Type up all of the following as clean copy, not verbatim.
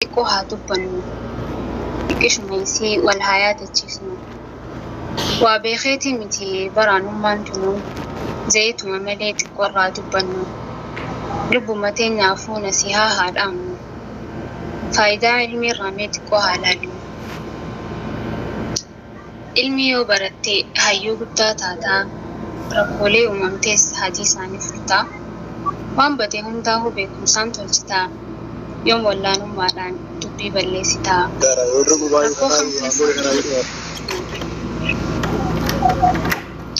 Xiqqoo haa dubbannu. Xiqqishuma isii wal haa yaadachiisnu. Waa beekeetii miti baraanummaan tunuu zayituma malee xiqqoorraa dubbannu. Lubbuma teenyaafuu nasihaa haa dhaamnu. Faayidaa ilmii irraa mee xiqqoo haa laallu. Ilmi yoo baratte hayyuu guddaa taataa. Rakkoolee uumamtees hajii isaanii furtaa. Waan bade hundaa'uu beekumsaan tolchitaa. Yoom wallaalummaadhaan dubbii balleessitaa.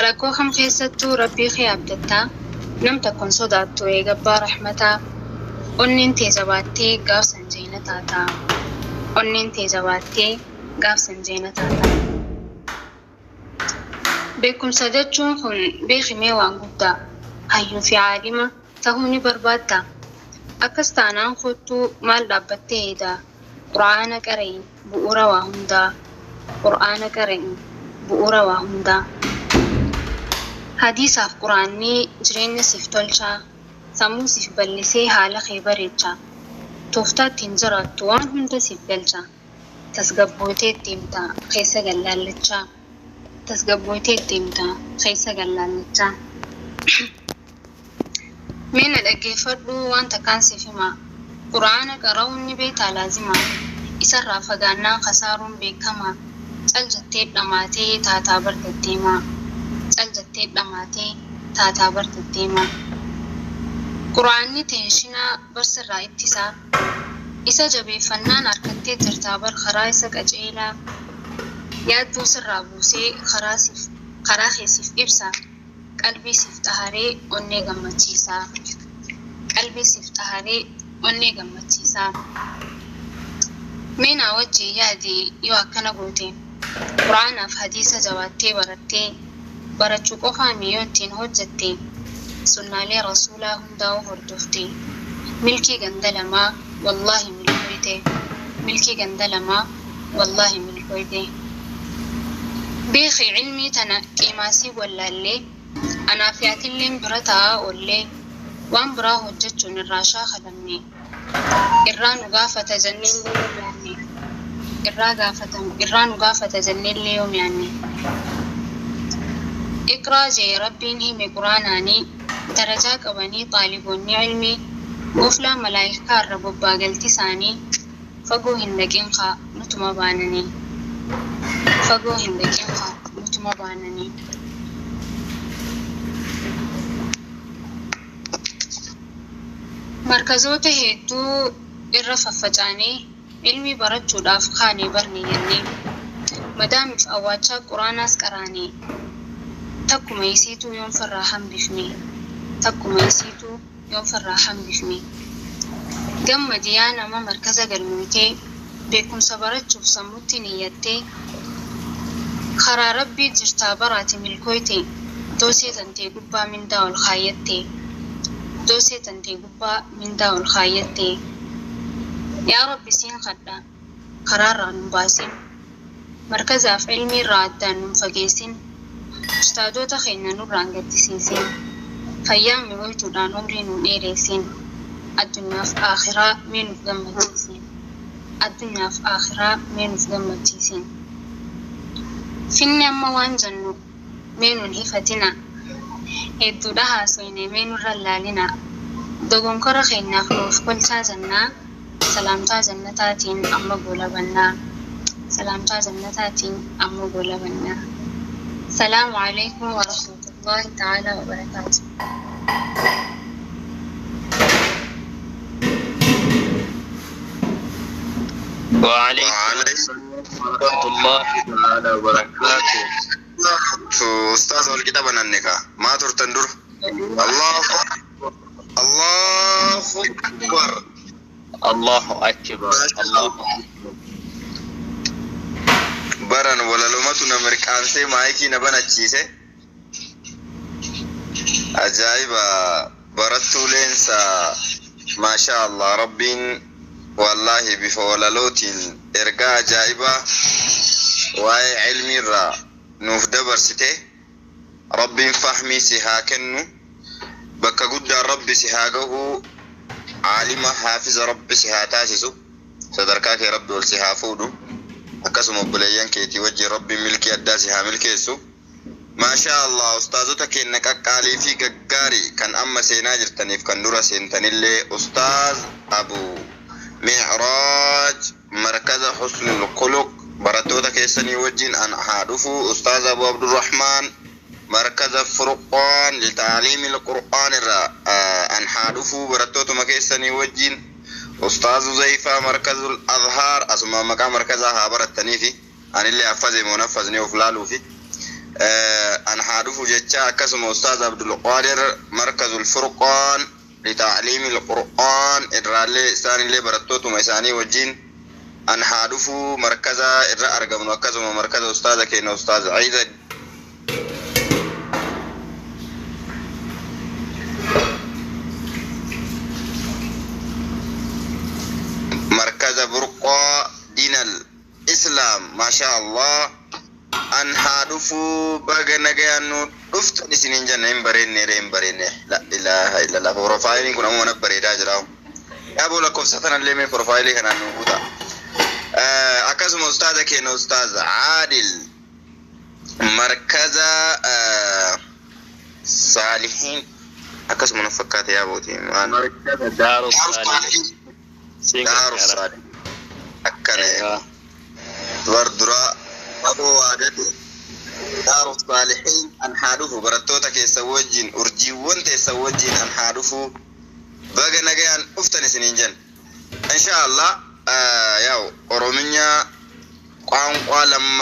Rakkoo kam keessattuu rabbii kee abdattaa. Nam tokkoon sodaattu eegabbaa rahmataa. Onneen tee jabaattee gaafsan jeena taataa. Onneen tee jabaattee gaafsan jeena taataa. Beekumsa jechuun kun beekimee waan guddaa. Hayyuu fi caalima tahuu ni barbaadda. Akkas taanaan kottuu maal dhaabbattee eedaa? Qur'aana qara'i bu'uura waa hundaa. Qur'aana qara'i bu'uura waa hundaa. Hadiisaaf qur'aanni jireenya siif tolchaa. Sammuu siif bal'isee haala kee bareecha. Tooftaa ittiin jiraattu waan hunda siif galcha. Tasgabbootee deemta keessa gallaallachaa. Tasgabbootee deemta keessa gallaallachaa. Mee na dhaggeeffadhu waan takkaan siif hima. Qur'aana qara'uun ni beektaa laazima. Isarraa fagaannaan kasaaruun beekama. Cal jettee dhamaatee taataa bar deddeemaa. Cal jettee dhamaatee taataa bar deddeemaa. Qur'aanni teenshinaa barsirraa ittisaa. Isa jabeeffannaan harkattee jirtaa bar karaa isa qajeelaa. Yaaddoo sirraa buusee karaa kee siif ibsa. Qalbii siif xaharee onnee gammachiisaa. Qalbii siif xaharee onnee gammachiisaa. Mee naa wajjin yaadi yoo akkana goote. Qur'aanaaf hadiisa jabaattee barattee barachuu qofaami yoo ittiin hojjette sunnaalee rasuulaa hundaa'uu hordofte. Milkii ganda lamaa wallaahi milkooyte. Milkii ganda lamaa wallaahi milkooyte. Beeki ilmii tana qiimaasii wallaallee anaa fi atilleen bira taa'aa oollee waan biraa hojjechuun irraa shaakalamne. Irraa nu gaafata jenneellee yoom yaanne. Irraa nu gaafata jenneellee yoom yaanne. Iqraa jee rabbiin hime quraanaanii darajaa qabanii xaaliboonni ilmii goflaa malaayikaa irra bobbaagalti isaanii fagoo hin dhaqin kaa nutuma baananii. Fagoo hin dhaqin kaa nutuma baananii. Markazoota hedduu irra faffacaanee ilmii barachuudhaaf kaane barne jennee madaamiif awwaachaa quraanaas qaraane takkuma isiituu yoom firraa hambifne takkuma isiituu yoom firraa hambifne. Gammadi yaa nama markaza galmootee beekumsa barachuuf sammuutti niyyattee karaa rabbii jirtaa baraati milkooyte doosee tantee gubbaa mindaa ol kaayyatte. Doosee tantee gubbaa mindaa ol kaayyatte. Yaa Rabbi siin kadha karaarraa nun baasin. Markazaaf ilmii irraa addaan nun fageessin. Ustaadoota keenya nurraan gaddisiisin. Fayyaa mi'ooytuudhaan umrii nu dheeressin. Addunyaaf aakhiraa mee nuuf gammachiisin. Addunyaaf aakhiraa mee nuuf gammachiisin. Finni amma waan jennu mee nun hifatina. Hedduudha haasoyne mee nurra laalina. Dogonkora keenyaaf nuuf kolchaa jennaa. Salaamtaa jannataatiin amma goolabannaa. Salaamtaa jannataatiin amma goolabannaa. Salaamu alaikum wa rahmatullahi ta'ala wa barakaatuh. وعليكم السلام ورحمة الله تعالى وبركاته. Ustaaz wal qixa bananne kaa maa turtan dura? Allahu Allahu Akbar. الله أكبر الله أكبر. Baran walalumatu na mirqaansee maayikii na banachiise. Ajaa'iba barattuu leensa, maasha Allah, rabbiin wallaahi bifa walalootiin ergaa ajaa'ibaa waa'ee ilmii irraa nuuf dabarsite. Rabbiin fahmii si haa kennu, bakka guddaan rabbi si haa gahu, caalima haafiza rabbi si haa taasisu. Sadarkaa kee Rabbi ol si haa fuudhu. Akkasuma obboleeyyan keetii wajjin Rabbiin milkii addaa si haa milkeessu. Maashaa Allah, ustaazota keenya qaqqaalii fi gaggaarii kan amma seenaa jirtaniif kan dura seentanillee, Ustaaz Abu Mi'raaj markaza Husnul Khuluq barattoota keessanii wajjin an haa dhufu. Ustaaz Abu Abdurrahmaan markaza Furqaan lita'aliimil Qur'aan irraa an haa dhufu barattootuma keessanii wajjin. Ustaaz Uzayfaa markazul Azhaar, asuma maqaa markazaa haa barattaniifi anillee haffaze moo naffazne of laaluufi an haa dhufu jecha. Akkasuma Ustaaz Abdul Qaadir markazul Furqaan lita'aliimil Qur'aan irraallee isaanillee barattootuma isaanii wajjin an haa dhufu markaza irra argamnu. Akkasuma markaza ustaaza keenya Ustaaz Ciisa markaza Burqaa Diinal Islaam, maashaa Allah, an haa dhufu. Baga nagayaan nu dhuftan isiniin jenna. Hin bareenne ree? Hin bareenne? La ilaaha illallah, profaayiliin kun ammoo mana bareedaa jira. Yaaboo, lakkoofsa tanallee mee profaayilii kanaan nu guuta. Akkasuma ustaaza keenya Ustaaz Caadil markaza Saalihiin akkasuma nu fakkaate yaabooti waan Markaza Daaru Saalihiin. Daaru Saalihiin akkana bar duraa aboo waadate. Daaru Saalihiin an haa dhufu, barattoota keessa wajjin, urjiiwwan teessa wajjin an haa dhufu. Baga nagayaan dhuftan isiniin jenna. Insha Allah, ያው ኦሮምኛ ቋንቋ ለማ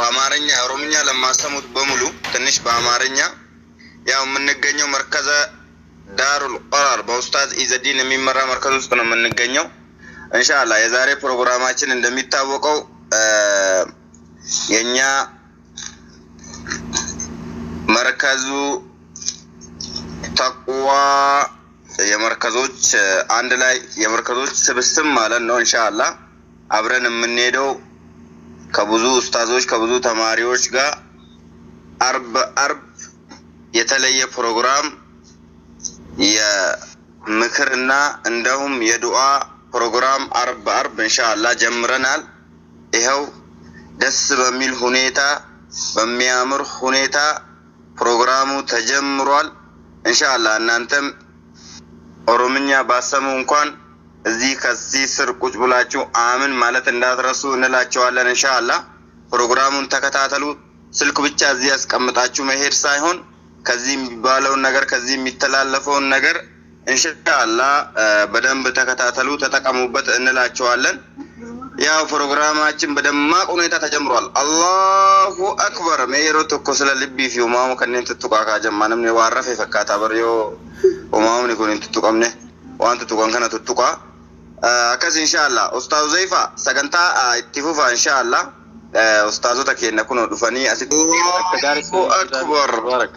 አማርኛ ኦሮምኛ ለማሰሙት በሙሉ ትንሽ በአማርኛ፣ ያው የምንገኘው መርከዘ ዳሩል ቀራር በኡስታዝ ኢዘዲን የሚመራ መርከዝ ውስጥ ነው የምንገኘው። ኢንሻአላህ የዛሬ ፕሮግራማችን እንደሚታወቀው የኛ መርከዙ ተቅዋ የመርከዞች አንድ ላይ የመርከዞች ስብስብ ማለት ነው። ኢንሻአላህ አብረን የምንሄደው ከብዙ ኡስታዞች ከብዙ ተማሪዎች ጋር አርብ አርብ የተለየ ፕሮግራም የምክርና እንደሁም የዱዓ ፕሮግራም አርብ አርብ ኢንሻአላህ ጀምረናል። ይኸው ደስ በሚል ሁኔታ በሚያምር ሁኔታ ፕሮግራሙ ተጀምሯል። ኢንሻአላህ እናንተም ኦሮምኛ ባሰሙ እንኳን እዚህ ከዚህ ስር ቁጭ ብላችሁ አምን ማለት እንዳትረሱ እንላቸዋለን። ኢንሻአላህ ፕሮግራሙን ተከታተሉ። ስልክ ብቻ እዚህ ያስቀምጣችሁ መሄድ ሳይሆን ከዚህ የሚባለውን ነገር ከዚህ የሚተላለፈውን ነገር ኢንሻአላህ በደንብ ተከታተሉ፣ ተጠቀሙበት እንላቸዋለን። ያው ፕሮግራማችን በደማቅ ሁኔታ ተጀምሯል። አላሁ አክበር። Mee yeroo tokko sila libbii fi uumama kanneen tuttuqaa kaa jammaa namni waan rafe fakkaata bar. Yoo uumamni kun hin tuttuqamne waan tuttuqan kana tuttuqaa. Akkas inshaallah Ustaaz Zayfa sagantaa itti fufa inshaallah. Ustaazota keenya kunoo dhufanii asitti. Allahu akbar.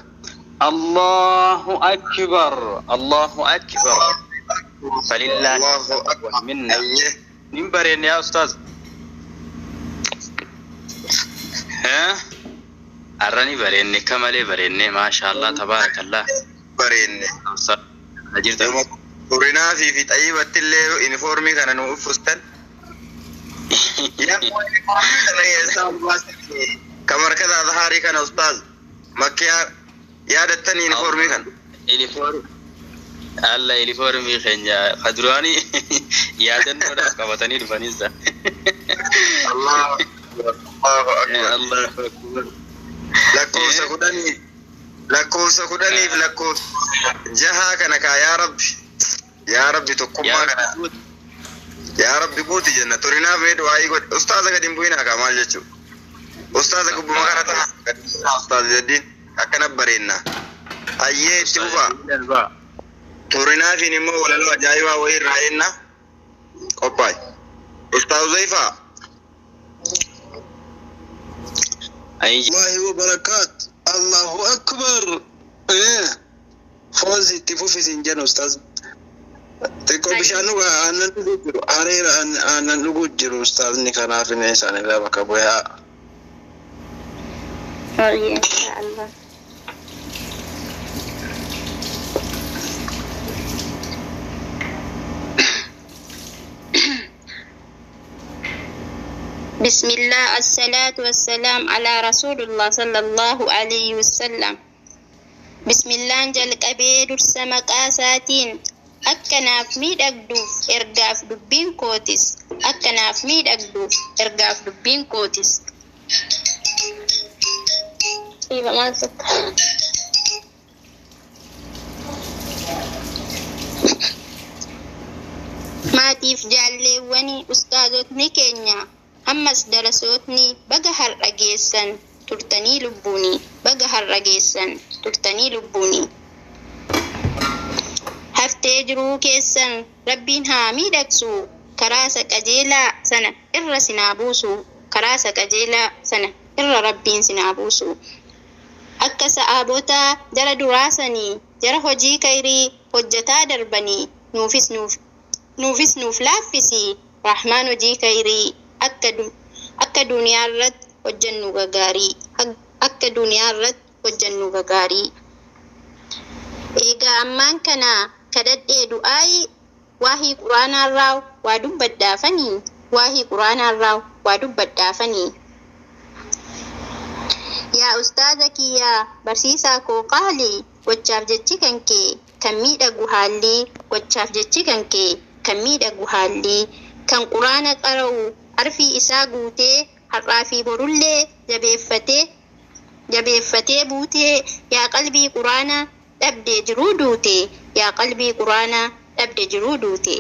Allahu akbar. Allahu akbar. فلله Allahu akbar. منا. Ayyee. Nin bareenne yaa ustaaz. Har'a ni bareenne, akka malee bareenne, maasha Allah, tabaarakallah. Bareenne. Jirta. Turinaa fi xayyibatti illee uniformii kana nu uffistan. Yaa, uniformii kana eessaa baasanii? Ka markaza Azhaarii kana, ustaaz. Makkiyaa yaadattanii uniformii kana? Uniform. Alla, uniformii keenya ka duraanii yaadannoodhaaf qabatanii dhufanisa. Allahu akbar. Allahu akbar. Allahu akbar. Lakkoofsa 10, lakkoofsa 10f lakkoofsa jahaa kana kaa. Yaa Rabbi, yaa Rabbi, tokkummaa kana yaa Rabbi guuti jenna. Turinaaf mee du'aayii godhe. Ustaaza gadi hin bu'inaa kaa. Maal jechuu, ustaaza gubbuma kana ta'a gadi bu'inaa. Ustaaza jedhiin akkana bareenna. Hayyee, itti fufaa. Turinaafiin immoo walaloo ajaa'ibaa wayii irraa eenna qophaa'e. Ustaaz Zayfaa. الله وبركاته. الله أكبر. إيه فوزي itti fufi siin jenna ustaaz. Xiqqoo bishaan dhugaa, aannan dhuguu jiru, hariira aannan dhuguu jiru ustaazni, kanaaf inni isaanirraa bakka bu'aa. Inshallah. بسم الله الصلاة والسلام على رسول الله صلى الله عليه وسلم. بسم الله jalqabee dursa maqaa isaatiin akka naaf miidhagduuf ergaaf dubbiin kootis, akka naaf miidhagduuf ergaaf dubbiin kootis. Dhiiba maal takka. Maatiif jaalleewwanii ustaazotni keenya ammas darasootni baga har'a geessan turtanii lubbuuni, baga har'a geessan turtanii lubbuuni. Haftee jiruu keessan rabbiin haa miidhagsu, karaa isa qajeelaa sana irra sinaa buusu, karaa isa qajeelaa sana irra rabbiin sinaa buusu. Akka sa'aabotaa jara duraasanii jara hojii kayrii hojjetaa darbanii nuufis nuuf laaffisi rahmaan hojii kayrii akka duniyaa irratti hojjennu gagaarii, akka duniyaa irratti hojjennu gagaarii. Egaa ammaan kana kadhadhee du'aayi waahii quraanaarraa waa dubbadhaafanii, waahii quraanaarraa waa dubbadhaafanii. Yaa ustaaza kiyyaa barsiisaa koo qaalii, gochaaf jechi kan kee kan miidhagu haalli, gochaaf jechi kan kee kan miidhagu haalli, kan quraana qara'u arfii isaa guutee har'aa fi borullee jabeeffatee jabeeffatee buutee, yaa qalbii quraana dhabde jiruu duute, yaa qalbii quraana dhabde jiruu duute.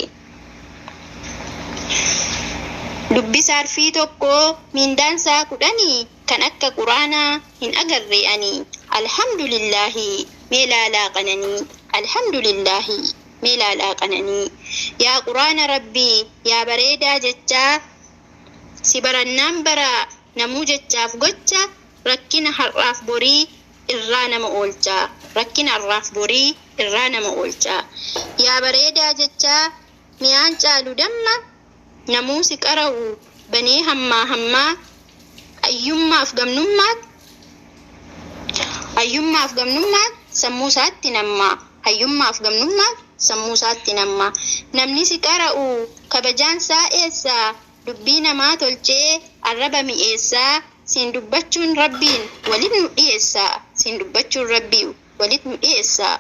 Dubbisa arfii tokkoo mindaan isaa 10, kan akka quraanaa hin agarre ani. Alhamdulillaahi mee laalaa qananii, alhamdulillaahi mee laalaa qananii. Yaa quraana rabbii yaa bareedaa jechaa si barannaan bara namuu jechaaf gocha rakkina har'aaf borii irraa nama oolcha, rakkina har'aaf borii irraa nama oolcha. Yaa bareedaa jechaa mi'aan caalu damma, namuu si qara'u banee hammaa hammaa, ayyummaaf gamnummaat, hayyummaaf gamnummaat sammuu isaatti namma, hayyummaaf gamnummaat sammuu isaatti namma. Namni si qara'u kabajaan isaa eessaa, dubbii namaa tolchee arraba mi'eessaa, siin dubbachuun rabbiin walit nu dhiyeessaa, siin dubbachuun rabbii walit nu dhiyeessaa.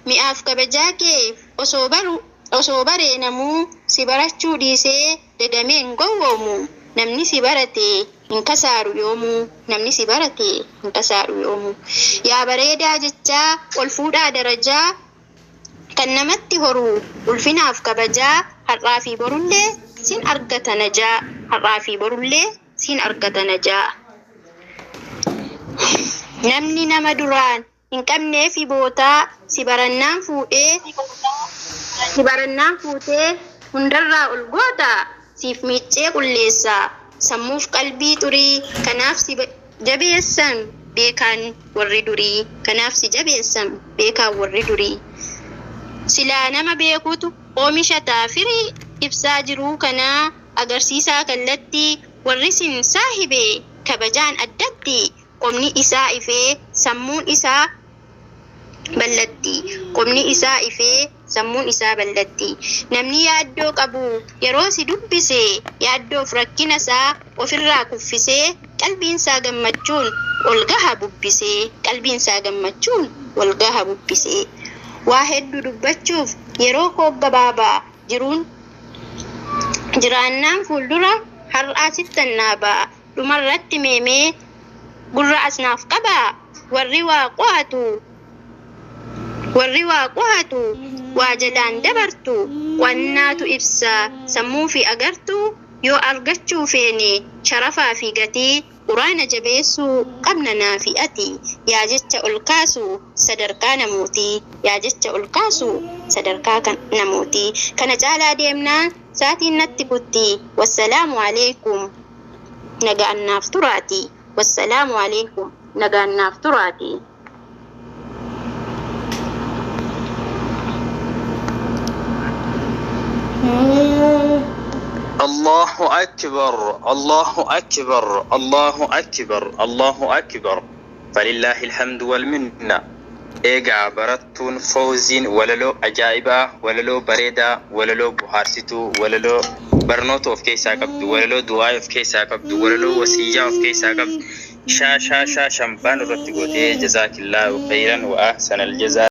Mi'aaf kabajaa kee osoo baru osoo baree namuu si barachuu dhiisee dagamee hin gowwoomu. Namni si barate hin kasaaru yoomuu, namni si barate hin kasaaru yoomuu. Yaa bareedaa jechaa ol fuudhaa darajaa kan namatti horu ulfinaaf kabajaa, har'aa fi borullee sin argata najaa, har'aa fi borullee sin argata najaa. Namni nama duraan hin qabneefi bootaa si barannaan fuudhee si barannaan fuutee hundarraa ol goota, siif miiccee qulleessa sammuuf qalbii xurii, kanaaf si jabeessan beekaan warri durii, kanaaf si jabeessan beekaan warri durii. Silaa nama beekutu oomisha taafirii ibsaa jiruu kanaa agarsiisaa kallattii, warri sin saahibe kabajaan addatti qomni isaa ifee sammuun isaa ballatti, qomni isaa ifee sammuun isaa ballatti. Namni yaaddoo qabu yeroo si dubbise yaaddoof rakkina isaa ofirraa kuffisee qalbiin isaa gammachuun ol gaha bubbisee, qalbiin isaa gammachuun ol gaha bubbisee. Waa hedduu dubbachuuf yeroo koo gabaabaa jiruun jiraannaan fuuldura har'aa sittan naabaa, dhumarratti meemee gurra asnaaf qabaa, warri waa qo'atu, warri waa qo'atu waa jalaan dabartu qo'annaatu ibsa sammuu fi agartuu, yoo argachuu feene sharafaa fi gatii quraana jabeessuu qabna naafi ati. Yaa jecha ol kaasu sadarkaa namootii, yaa jecha ol kaasu sadarkaa kan namootii. Kana caalaa deemnaan saatiin natti kutti. Wassalaamu alaikum, nagaan naaf turaati. Wassalaamu alaikum, nagaan naaf turaati. الله أكبر، الله أكبر، الله أكبر، الله أكبر، فلله الحمد والمنة. Egaa barattuun Fawziin walaloo ajaa'ibaa, walaloo bareedaa, walaloo bohaarsituu, walaloo barnoota of keessaa qabdu, walaloo du'aa of keessaa qabdu, walaloo wasiyyaa of keessaa qabdu, shaa shaa shaa shambaan irratti gootee, jazaakillaahu khayran wa ahsanal jazaa.